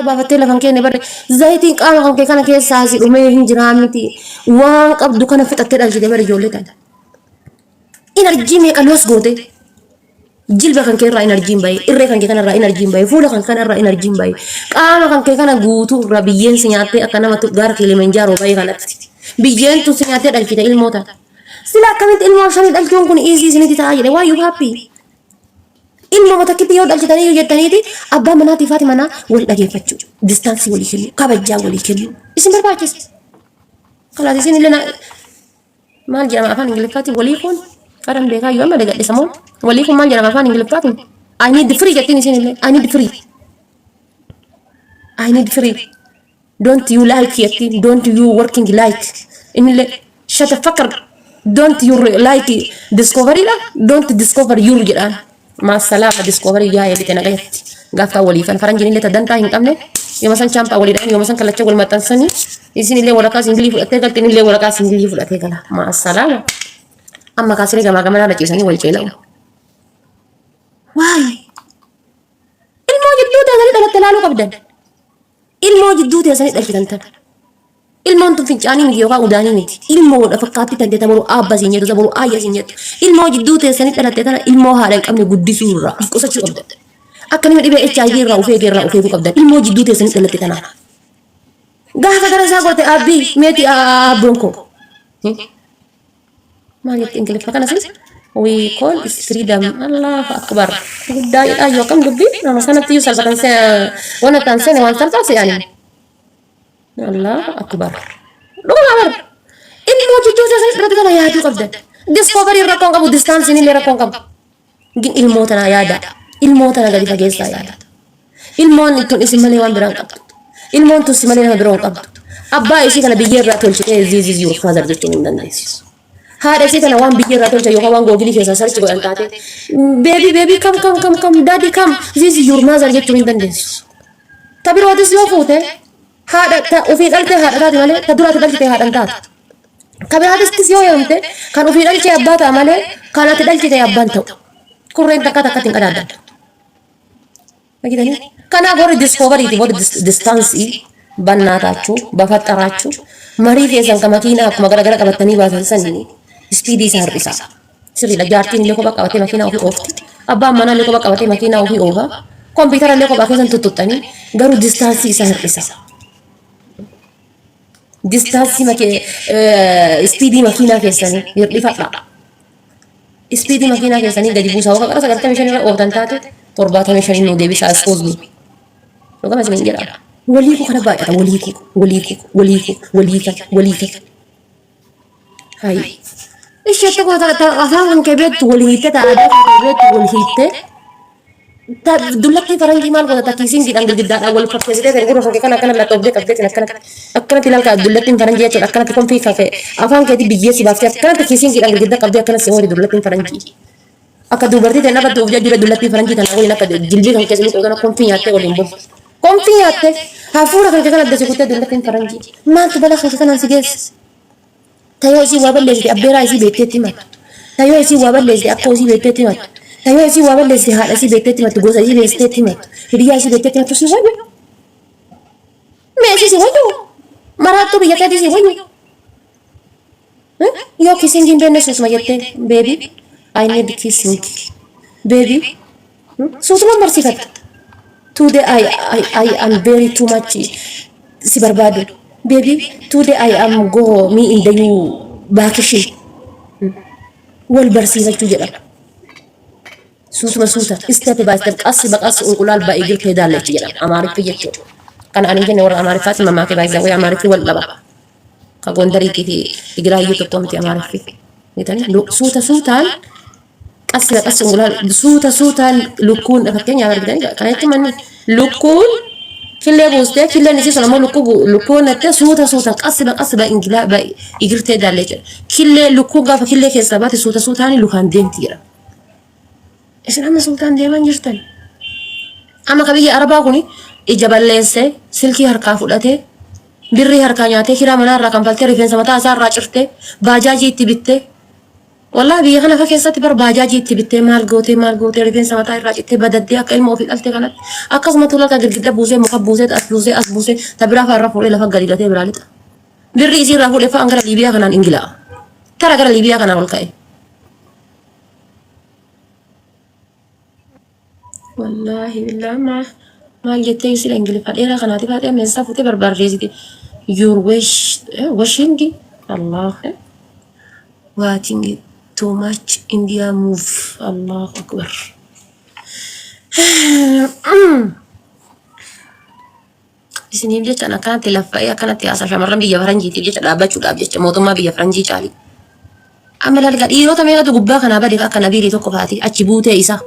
Baafattee lafan keenne barre zayitiin qaama kan kee kana keessaa si dhumee hin jiraa miti. Waan qabdu kana fixattee dhalchite bare ijoollee tana. Energy meeqa loss goote? Jilba kan kee irraa energyn bahe, irree kan kee kanarraa energyn bahe, fuula kan kanarraa energyn bahe, qaama kan kee kana guutuu irraa biyyeen si nyaattee akka nama gaara Kilimanjaaroo bahe kanatti. Biyyeen tun si nyaattee dhalchite ilmoo tana. Sila akkamitti ilmoo shanii dhalchuun kun easy isinitti ta'a jedhe? Why you happy? Ilmoo takkitti yoo dhalchitanii iyyuu jettaniiti abbaa manaatii fi haati manaa wal dhageeffachuu, distance walii kennu, kabajaa walii kennu isin barbaachisa. Kalaas isin illee maal jedhama afaan Ingiliffaatiin walii kun? Karan beekaa yoo amma dagadhe samuun walii kun maal jedhama afaan Ingiliffaatiin? I need free jettiin isin illee. I need free. I need free. Don't you like jettiin. Don't you working like. Innillee shut the fucker. Don't you like discovery dha? Don't discover your jedhaan. Maasalaama discovery yaa jedhite nagayatti. Gaaftaa walii kan faranjiin illee dantaa hin qabne yooma san chaampaa waliidhaan yooma san kallacha wal maxxansanii isin illee waraqaa single fudhatee galti, inni illee waraqaa single fudhatee gala. Maasalaama. Amma kaasiree gamaa gamanaa dhaciisanii wal ceela'u. Waay! Ilmoo jidduu teessanii dhalatte ilaaluu qabdan. Ilmoo jidduu teessanii dhalchitan tana. Ilmoon tun fincaanii miti yookaan udaanii miti. Ilmoodha fakkaatti tante taboru abba siin jettu, taboru ayya siin jettu. Ilmoo jidduu teessanii dhalatte tana ilmoo haadha hin qabne guddisuu irraa of qusachuu qabdan. Akka nama dhibee HIV irraa of eegee irraa of eeguu qabdan. Ilmoo jidduu teessanii dhalatte tana. Gaafa gara isaa goote abbii meeti abboon koo. Maal jetti Ingiliffa kanas? We call is freedom. Allahu akbar. Guddaa jedhaa yoo akkam dubbii nama sanatti iyyuu salphatan waan akkaan seene waan salphaa se'anii. Allahu akbar. Dhuguma bar. Ilmoo jidduu teessanii dhalatte tana yaaduu qabdan. Discovery rakkoon qabu, distanceiin illee rakkoon qabu. Gin ilmoo tana yaada. Ilmoo tana gadi fageessaa yaada. Ilmoon tun isin malee waan biraan qabdu. Ilmoon tun si malee nama biroo hin qabdu. Abbaa ishii kana biyyee irraa tolchitee "This is your father" jechuun hin dandeessu. Haadha ishee kana waan biyyee irraa tolcha yookaan waan Google keessaa search godhan taate "Baby, baby, come, come, come, come, daddy, come, this is your mother" jechuun hin dandeessu. Ta birootis yoo fuute haadha ta ofii dhalte haadha taati malee ta duraati dhalchite haadha hin taatu. Ka biraatis yoo heerumte kan ofii dhalchee abbaa ta'a malee kan ati dhalchite abbaan ta'u. Kurreen takka takkatti hin qadaaddan. Argitanii? Kanaaf warri discoveryti warri distance bannaataachuu bafaxxaraachuu marii keessan ka makiinaa akkuma garagara qabattanii baasan sanii speed isaa hir'isaa. Sirriidha, jaartiin illee kophaa qabatee makiinaa ofii oofti. Abbaan manaa illee kophaa qabatee makiinaa ofii oofa. Kompiitara illee kophaa keessan tuttuqxanii garuu distance isaa hir'isaa. Distance makee speed makiinaa keessanii hir'ifadha. Speed makiinaa keessanii gadi buusaa. Waan qara 95 irra ooftan taate 75 nuu deebisaa, excuse me. Dhugama isin jedha. Walii koo kana baay'ata, walii koo, walii koo, walii koo, walii kan, walii kan. Hayi. Ishee tokko afaan kan kee beektu walii hiittee, ta aadaa kan kee beektu walii hiittee. Ta dullattii faranjii maal goota? Ta kissingiidhaan girgiddaadhaan wal fakkeessitee ta'e gurra kan kee kana akkana laxoobdee qabdeetiin akkanatti akkanatti ilaalka dullattiin faranjii jechuudha. Akkanatti konfii kan kee afaan keetii biyyee si baaftee akkanatti kissingiidhaan girgiddaa qabdee akkana si hooti dullattiin faranjii. Akka dubartii ta'e irratti of jajjure dullattii faranjii tana waliin akka jilbii kan keessa luquu kana konfii nyaattee waliin bulu. Konfii nyaattee hafuura kan kee kana adda si kuttee dullattiin faranjii. Maaltu balaa kan kee kanaan si geesse? Tayoo isii waa balleessite abbeeraa isii beekteetti himattu. Tayoo isii waa balleessite akkoo isii beekteetti himattu. Tayoo isii waa balleessite haadha isii beekteetti himattu. Gosa isii beekteetti himattu. Hiriyaa isii beekteetti himattu si wayyu. Mee isii si wayyu. Maraattuu biyya keetii si wayyu. Yoo kissing hin beekne suutuma jettee "Baby, I need kissing, baby" suutuma barsiifatta. "Today I am very too much si barbaadu. Baby, today I am go me in the you vacation." Wal barsiifachuu jedhama. Suutuma suuta, step by step, ቀስ በቀስ እንቁላል በእግር ትሄዳለች jedhama Amaariffi jechuudha. Kana ani jenne warra Amaariffaatti mammaakee baay'isaa wayii Amaariffi wal dhaba. Ka Gondariitii fi Tigraayyuu tokko miti Amaariffi. Suuta suutaan ቀስ በቀስ እንቁላል suuta suutaan lukkuun fakkeenyaaf argitanii kana jechuun manni lukkuun killee buustee killeen isii sun ammoo lukkuu lukkuun nattee suuta suutaan ቀስ በቀስ በእንግላ በእግር ትሄዳለች jedha. Killee lukkuun gaafa killee keessaa baate suuta suutaan lukaan deemti jedha. Isin amma suutaan deeman jirtan. Amma ka biyya Arabaa kuni ija balleessee silkii harkaa fudhatee birrii harkaa nyaatee kiraa manaa irraa kanfaltee rifeensa mataa isaa irraa cirtee baajaajii itti bittee Wallahi biyya kana fa keessatti bar baajaajii itti bittee, maal gootee, maal gootee, rifeensa mataa irraa cittee badaddee akka ilma ofii dhalte kanatti akkasuma tuula girgidda buusee, muka buusee, as buusee, as buusee, ta biraa fa'aa irra fuudhee lafa gadi gatee biraa lixa. Birri isii irraa fuudhee fa'aan gara Liibiyaa kanaan Ingilaa. Tara gara Liibiyaa kanaan ol ka'e. Wallaahi billaa maal jettee sila Ingiliffa dheeraa kanaati faatee meeshaa fuutee barbaarreessite. Your wish wishing Allah watching too much India move. Allahu Akbar. Isiniif jecha akkanatti laffa'ee akkanatti haasa, shamarran biyya faranjiitiif jecha dhaabbachuudhaaf jecha mootummaa biyya faranjii caali. Amma lalga dhiirota meeqatu gubbaa kanaa bade akka Nabiilii tokko faati achi buutee isaa.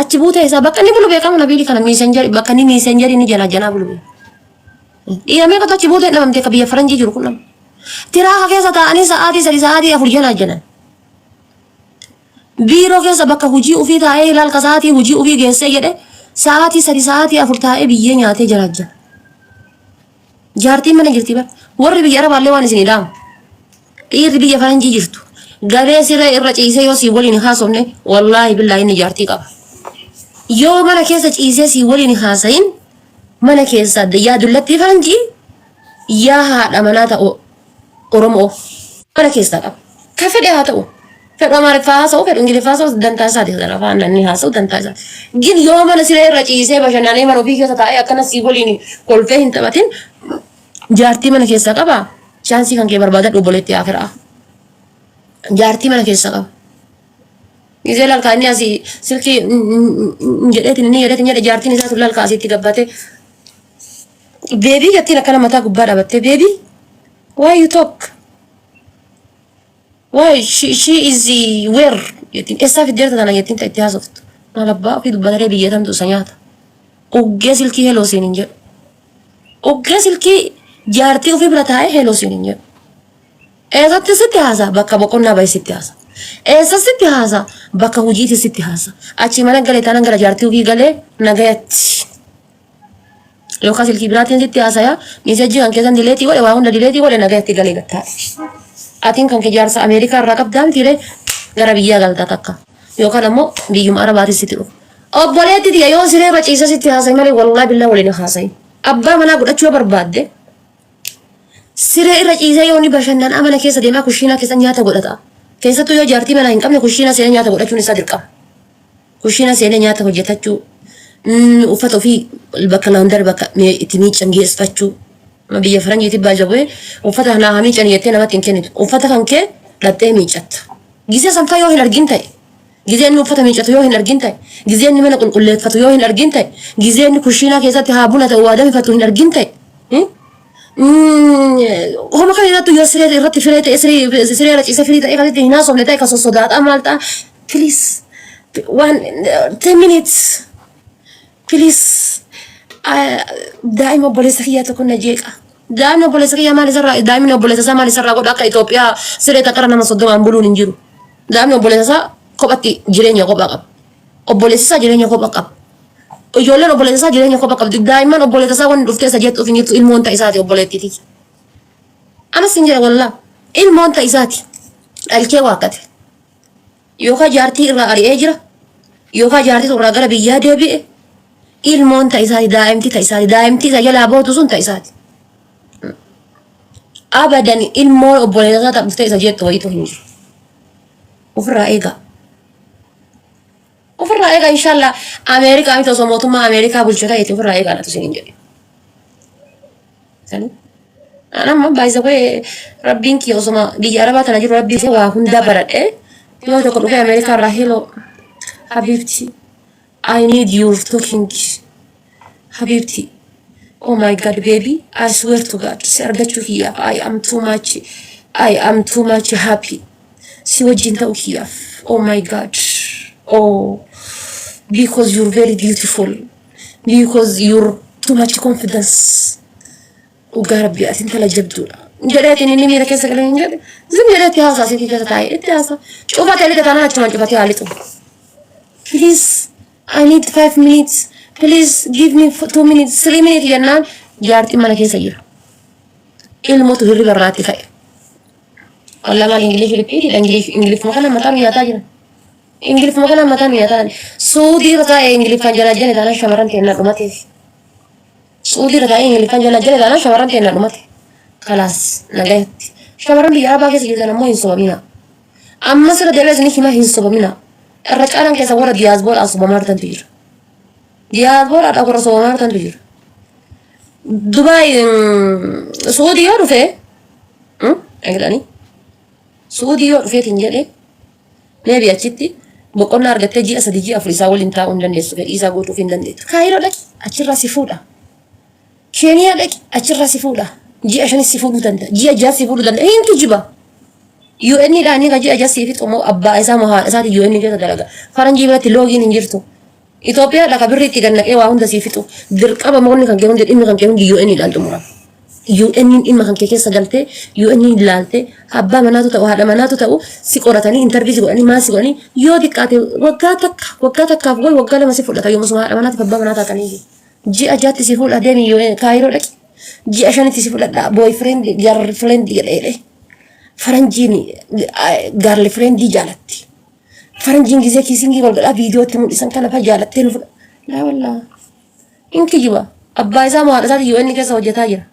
Achi buutee isaa bakka inni bulu beekamu. Nabiilii kana messenger, bakka inni messenger inni jalaa jalaa bulu beekamu. Dhiira meeqatu achi buutee dhabamte akka biyya faranjii jiru kun nama. Tiraaka keessa taa'anii sa'aatii 3, sa'aatii 4 jalaa jalan. Biiroo keessa bakka hojii ofii taa'ee ilaalka sa'aatii hojii ofii geessee jedhe sa'aatii 3, sa'aatii 4 taa'ee biyyee nyaatee jalaa jala. Jaartiin mana jirti bar. Warri biyya Arabaallee waan isin ilaamu. Dhiirri biyya faranjii jirtu. Galee siree irra ciisee yoo sii waliin haasofne, wallaahi billaahi inni jaartii qaba. Yoo mana keessa ciisee sii waliin haasayin, mana keessa yaa dullattii faranjii yaa haadha manaa ta'u Oromoo mana keessaa qaba. Ka fedhe haa ta'u. Fedhu Amaariffaa haasa'u, fedhu Ingiliffaa haasa'u, dantaa isaati. Kana afaan namni haasa'u dantaa isaati. Gin yoo mana siree irra ciisee bashannanee mana ofii keessa taa'ee akkana sii waliin kolfee hin taphatin, jaartii mana keessaa qaba. Chance kan kee barbaadadhu, obboleettii akiraa. Jaartii mana keessaa qaba. Gizee lalkaa inni asii silkii jedheetiin inni jedheetiin jedhe, jaartiin isaa tun lalkaa asitti gabbate. "Baby" jettiin, akkana mataa gubbaa dhaabattee, "Baby, why you talk? Why she is where?" jettiin. "Eessaa fiddeerta tana?" jettiin. Itti haasoftu. Maal abbaa ofii dubbataree biyya tamtu isa nyaata. Uggee silkii "Hello" siin hin jedhu. Uggee silkii jaartii ofii bira taa'ee "Hello" siin hin jedhu. Eessatti sitti haasa? Bakka boqonnaa bahe sitti haasa. Eessa sitti haasa? Bakka hojiitti sitti haasa. Achi mana galee taanaan gara jaartii ofii galee nagayatti. Yookaan silkii biraatiin sitti haasaya, message kan keessan delete godhe, waa hunda delete godhe, nagayatti galee gattaa. Atiin kan kee jaarsa Ameerikaa irraa qabdaa mitiilee gara biyyaa galtaa takka. Yookaan ammoo biyyuma Arabaatis sitti dhufu. Obboleetti tiyya, yoo siree irra ciisa sitti haasayi malee, wallaahi billaa waliin haasayi. Abbaa manaa godhachuu yoo barbaadde, siree irra ciisee yoo inni bashannanaa mana keessa deemaa kushiinaa keessa nyaata godhata. Keessattuu yoo jaartii manaa hin qabne, kushiinaa seenee nyaata godhachuun isaa dirqama. Kushiina seenee nyaata hojjetachuu, uffata ofii bakka laundry, bakka itti miiccan geessifachuu. Biyya faranjiitti baay'ee uffata naa haa miiccan jettee namatti hin kennitu. Uffata kan kee dhattee miiccatta. Gizee sanfaa yoo hin argin ta'e, gizee inni uffata miiccatu yoo hin argin ta'e, gizee inni mana qulqulleeffatu yoo hin argin ta'e, gizee inni kushiinaa keessatti haa buna ta'u waa danfatu hin argin ta'e, homa kan irratti yoo siree irratti firee ta'e, siree irra ciisee firii ta'e kan hin haasofne ta'e, kan sossodaataa maal ta'a, "Please, 1 10 minutes, please, daa'ima obboleessa kiyyaa tokko na jeeqa. Daa'imni obboleessa kiyyaa maal isarraa, daa'imni obboleessa isaa maal isarraa godha?" Akka Itoophiyaa siree takka nama 30n buluun hin jiru. Daa'imni obboleessa isaa kophatti jireenya kophaa qaba. Obboleessi isaa jireenya kophaa qaba. Ijoolleen obboleessa isaa jireenya kophaa qabdi. Daa'imman obboleessa isaa wanni dhuftee isa jettuuf hin jirtu, ilmoon ta'a isaati obboleettiiti. Anas hin jira wallaa, ilmoon ta'a isaati. Dhalchee waakkate. Yookaan jaartii irraa ari'ee jira. Yookaan jaartii irraa gara biyyaa deebi'e. Ilmoon ta'a isaati, daa'imti ta'a isaati. Daa'imti isa jalaa bootu sun ta'a isaati. Abadan ilmoon obboleessa isaa ta'a dhuftee isa jettu wayiitu hin jiru. Ofirraa eegaa. Ofirraa eegaa inshallah. Ameerikaa miti, osoo mootummaa Ameerikaa bulchu ta'eeti, ofirraa eegaa natu isin hin jedhe. Anamma baay'isa rabbiin kiyya osoma biyya Arabaa tana jiru rabbii waa hunda baradhe, yoo tokko dhufee Ameerikaa irraa, "Hello habibti, I need your talking, habibti, oh my God, baby, I swear to God, si argachuu kiyyaaf I am too much, I am too much happy si wajjin ta'uu kiyyaaf, oh my God, oh, because you're very beautiful, because you're too much confidence, dhugaa rabbii ati intala jabduudha" jedheetiin inni miira keessa galee hin jedhe, zim jedhee itti haasaa, silkii keessa taa'ee itti haasaa, cufatee lixa taanaan achumaan cufatee haa lixu. "Please, I need 5 minutes, please give me 2 minutes, 3 minutes" jennaan jaartiin mana keessa jira. Ilmootu hirriba irraatti ka'e. Wallah maal Ingiliif ripiitiidha Ingiliif Ingiliffuma kana mataan nyaataa jiran. Ingiliffuma kana mataan nyaataa jiran. Suudii irra taa'ee Ingiliffaan jalaa jala taanaan shamarran teennaa dhumateef. Suudii irra taa'ee Ingiliffaan jalaa jala taanaan shamarran teennaa dhumate. Kalaas nagayatti. Shamarran biyya Arabaa keessa jirtan ammoo hin sobamina. Ammas irra deebi'ee isinii himaa hin sobamina. Irra caalaan keessa warra diyaasbooraa sobamaa jirtantu jira. Diyaasbooraadha warra sobamaa jirtantu jira. Dubaay Suudii yoo dhufe jedhanii Suudii yoo dhufeetiin jedhe meebi achitti boqonnaa argattee ji'a 3 ji'a 4 isaa waliin taa'uu hin dandeessu fedhii isaa guutuuf hin dandeettu. Kaayiroo dhaqi achirraa si fuudha. Keeniyaa dhaqi achirraa si fuudha. Ji'a 5 si fuudhuu danda'a. Ji'a 6 si fuudhuu danda'a. Hin kijiba. UN dhaan ka ji'a 6 si fixu moo abbaa isaa moo haadha isaati UN keessa dalaga. Faranjii biratti loogiin hin jirtu. Itoophiyaadha ka birrii itti gad naqee waa hunda sii fixu. Dirqama moonni kan kee hundi dhimmi kan kee hundi UN dhaan xumurama. UN dhimma kan kee keessa galtee UN ilaaltee abbaa manaatu ta'u haadha manaatu ta'u si qoratanii intarvii si godhanii maal si godhanii yoo xiqqaate waggaa takka waggaa takkaaf wayi waggaa lama si fudhata yoomsuma haadha manaatiif abbaa manaa taatanii. Ji'a jaatti si fuudha deemi UN kaayiroo dhaqi. Ji'a shanitti si fudhadha boyfriend girlfriend jedhee faranjiin girlfriend jaalatti. Faranjiin gizee kiisingii wal godhaa viidiyootti mul'isan kana fa jaalattee nu fudha. Laa wallaa. Hin kijiba. Abbaa isaa moo haadha isaati UN keessa hojjetaa jira.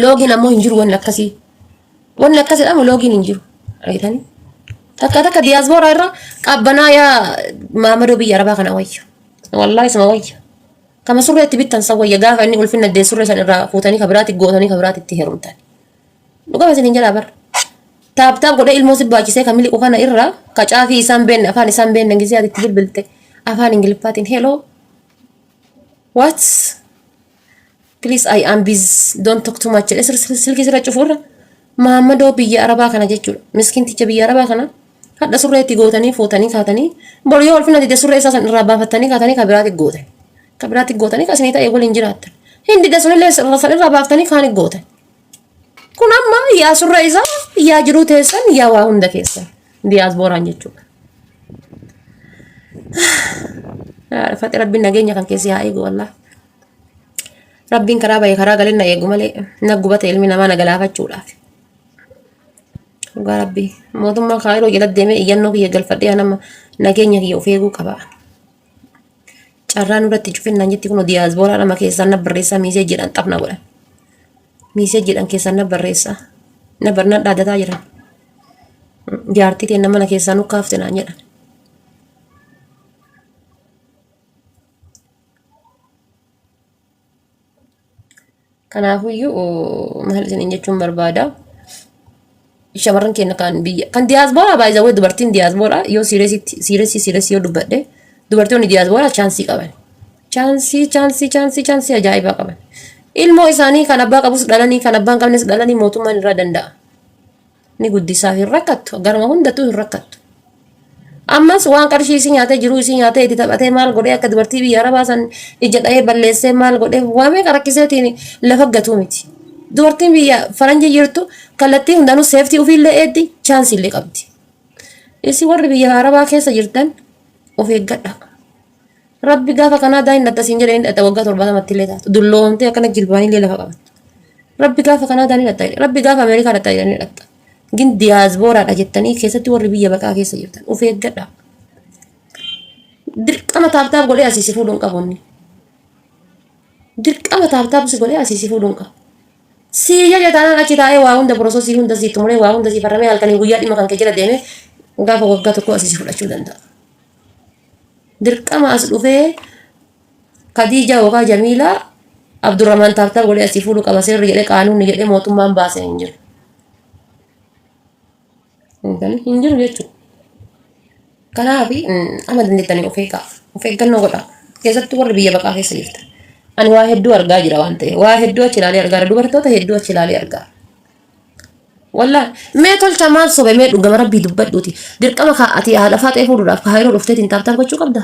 Loogiin ammoo hin jiru wanni akkasii. Wanni akkas jedhamu loogiin hin jiru. Argitanii? Takka takka diyaasbooraa irra qabbanaa yaa maamadoo biyya arabaa kana wayya. Wallaahi isuma wayya. Kama surree itti bittan san wayya gaafa inni ulfinna dee surree san irraa fuutanii ka biraatti gootanii ka biraatti itti heerumtan. Dhugama isin hin jalaa bar. Taap taap godhee ilmoo si baachisee ka miliqu kana irra ka caafii isaan beenne afaan isaan beenne gisee ati itti bilbilte afaan ingiliffaatiin hello what please I am busy don't talk too much jedhee silkii sirra cufu irra maammadoo biyya arabaa kana jechuudha miskiinticha biyya arabaa kana hadha surree itti gootanii fuutanii kaatanii bor yoo ulfina dide surree isaa san irraa baafattanii kaatanii ka biraatti gootan ka biraatti gootanii ka isinii ta'e waliin jiraattan hin dide sunillee san irraa baaftanii kaani gootan Kun amma yaa surra isaa yaa jiruu teessan yaa waa hunda keessan diyaasbooraan jechuudha. Faxe rabbiin nageenya kan keessi haa eegu wallah. Rabbiin karaa bahe karaa galeen na eegu malee na gubate ilmi namaa na galaafachuudhaaf. Dhugaa rabbii mootummaa kaayiroo jala deemee iyyannoo kiyya galfadhee nama nageenya kiyya of eeguu qaba. Carraa nurratti cufinnaan jetti kun diyaasbooraa nama keessaan na barreessaa miisee jedhan xafna godhan. Miisee jedhan keessaan na barreessaa. Na barnaan dhaadataa jiran. Jaartii teenna mana keessaa nu kaafte naan jedhan. Kanaafuyyuu maal isiniin jechuun barbaada. Shamarran keenya kan biyya kan diyaasbooraa baay'ee dubartiin diyaasbooraa yoo siiresitti siiresii siiresii yoo dubbadhe dubartoonni diyaasbooraa chaansii qaban. Chaansii chaansii chaansii chaansii ajaa'ibaa qaban. Ilmoo isaanii kan abbaa qabus dhalanii kan abbaan qabnes dhalanii mootummaan irraa danda'a. Ni guddisaaf hin rakkattu garuma hundattuu hin rakkattu. Ammas waan qarshii isii nyaatee jiruu isii nyaatee itti taphatee maal godhee akka dubartii biyya arabaa san ija dhahee balleessee maal godhee waa meeqa rakkiseetiin lafa gatuu miti. Dubartiin biyya faranjii jirtu kallattii hundaanuu seeftii ofiillee eeddi chaansii illee qabdi. Isin warri biyya arabaa keessa jirtan of eeggadha. Rabbi gaafa kanaa daa hin dhatta siin jedhe hin dhatta waggaa 70tti illee taatu. Dulloomtee akkana jilbaanillee lafa qabattu. Rabbi gaafa kanaa daa ni dhatta jedhe. Rabbi gaafa Ameerikaa dhatta jedhe ni dhatta. Gin diyaasbooraadha jettanii keessatti warri biyya baqaa keessa jirtan of eeggadha. Dirqama taaptaap godhee asii si fuudhuun qabu inni. Dirqama taaptaap si godhee asii si fuudhuun qabu. Sii jaja taanaan achi taa'ee waa hunda porososii hunda sii xumuree waa hunda sii farramee halkanii guyyaa dhimma kan kee jala deemee gaafa waggaa tokko asii si fudhachuu danda'a. Dirqama as dhufee Kadiijaa yookaan Jamiilaa Abdurrahmaan taaptaap godhee asii fuudhuu qaba seerri jedhee qaanuunni jedhee mootummaan baasee hin jiru. Hin jiru jechuudha. Kanaaf amma dandeettanii of eegaa. Of eeggannoo godhaa. Keessattuu warri biyya baqaa keessa jirtan. Ani waa hedduu argaa jira waan ta'eef. Waa hedduu achi ilaalee argaa jira. Dubartoota hedduu achi ilaalee argaa. Wallaahi mee tolcha maal sobe mee dhugama rabbii dubbadhuuti. Dirqama kaa ati haadha faaxee fuudhuudhaaf kaayiroo dhufteetiin taaptaap gochuu qabda.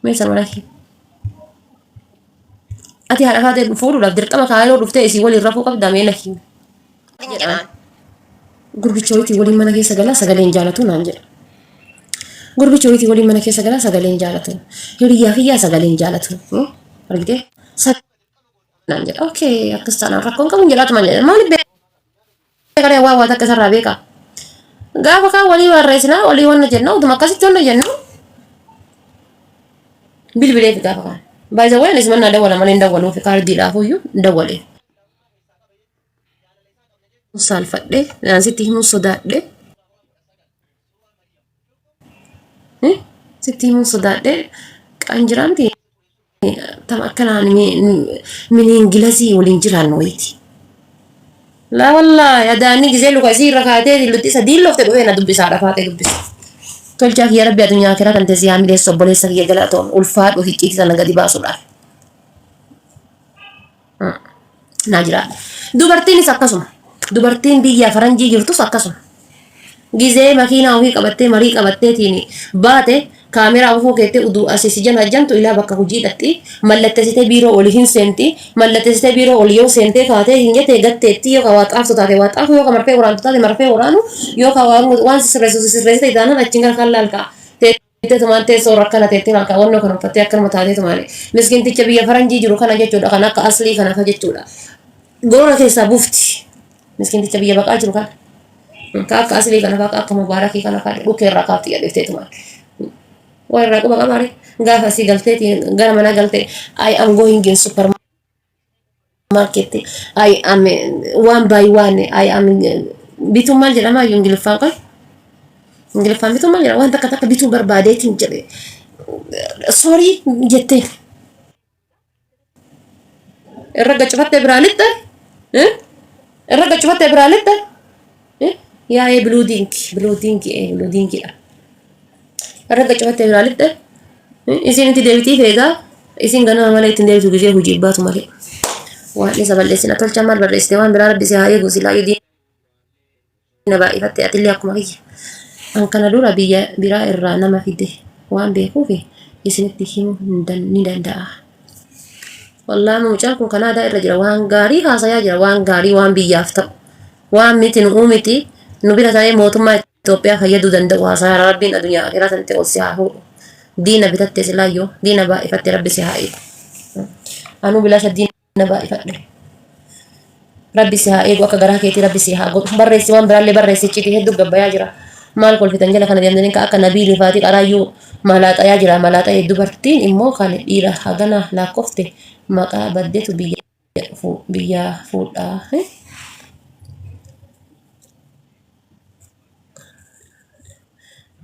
Mee sana laki. Ati haadha faaxee fuudhuudhaaf dirqama kaayiroo dhuftee isii waliin rafuu qabda mee laki. Jedhaan. Gurbicha wayitii waliin mana keessa galaa sagaleen jaalatu naan jedha. Gurbicha wayitii waliin mana keessa galaa sagaleen jaalatu. Hiriyyaa kiyyaa sagaleen jaalatu. Argitee? Naan jedha. Okay, akkas taanaan rakkoon qabu hin jedhaatuma jedha. Maaliif Beekaree waa waa takka isarraa beeka. Gaafa kaan walii barreessinaa walii wanna jenna utuma akkasitti wanna jennu bilbileef gaafa kaan. By the way anis mannaa dawwala malee hin dawwaluufi kaardiidhaafuyyuu hin dawwaleef. Saalfadhe naan sitti himuu sodaadhe. Sitti himuu sodaadhe qanjiraa miti tam akkanaan miniingilasii waliin jiraannu wayiiti. Laa wallaahi adaanni gisee luka isii irra kaatee lutti isa diillofte dhufee na dubbisaa dhafaatee dubbisa. Tolchaa kiyya rabbi addunyaa akiraa kan teessee haa mileessu obboleessa kiyya galatoom ulfaadhu hicciitii sana gadi baasuudhaaf. Naa jiraadha. Dubartiinis akkasuma. Dubartiin biyya faranjii jirtus akkasuma. Gizee makiinaa ofii qabattee marii qabatteetiin baate kaameraa ofoo keettee uduu asii si jala jantu ilaa bakka hojii dhaqxi mallattessitee biiroo oli hin seenti mallattessitee biiroo oli yoo seentee kaatee hin jettee gatteetti yoo ka waa xaaftu taate waa xaafu yoo ka marfee waraantu taate marfee waraanu yoo ka waan sirreessu sirreessite taanaan achiin gara kan laalkaa teetteetumaan teessoo irra akkana teettee laalkaa wannoo kana uffattee akkanuma taateetumaan miskiinticha biyya faranjii jiru kana jechuudha kan akka aslii kana fa jechuudha gorora keessaa buufti miskiinticha biyya baqaa jiru kana. Ka akka aslii kana faa ka akka mubaarakii kana faa dhukkee irraa kaafti jedhifteetumaan. Waa irraa quba qabaare gaafa asii galteeti gara manaa galtee I am going in supermarket I am one by one I am bituun maal jedhama iyyuu ingiliffaan qoy ingiliffaan bituun maal jedhama waan takka takka bituu barbaadeetiin jedhe sorry jetteen. Irra gacufattee biraa lixxe? Irra gacufattee biraa lixxe? Yaa'ee biluu diinki biluu diinki biluu diinkiidha. Irra gacufattee biraa lixxe? Isin itti deebitii feegaa isin ganama malee ittiin deebitu gisee hojii baatu malee. Waan isa balleessina tolcha maal barreessite waan biraa rabbi si haa eegu silaa na baay'ifatte atillee akkuma kiyya. An kana dura biyya biraa irraa nama fide waan beekuuf isinitti himuu ni danda'a. Wallaahi mucaan kun Kanaadaa irra jira waan gaarii haasayaa jira waan gaarii waan biyyaaf ta'u waan miti nu miti nu bira ta'ee mootummaa Itoophiyaa fayyaduu danda'u haasayaa rabbiin addunyaa akiraa sanatti ol si haa fuudhu. Diina bitatte silaayyoo diina baay'ifatte rabbi si haa eegu. Anuu bilaasha diina na baay'ifadhe. Rabbi si haa eegu akka garaa keetii rabbi si haa godhu. Barreessi waan biraallee barreessi icciitii hedduu gabbayaa jira. Maal kolfitan jala kana deemtanii ka akka nabiilii faatii qaraayyuu malaaxayaa jira malaaxayee dubartiin immoo kan dhiira hagana laakkofte maqaa baddetu biyya biyya fuudhaa.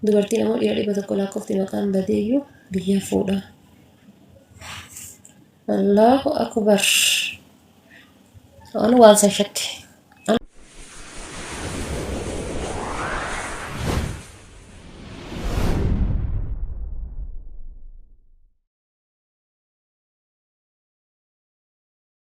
Dubartiin ammoo dhiira 100 lakkoofti maqaan badeeyyuu biyya fuudha. Allahu akbar. Waan waan san shakke.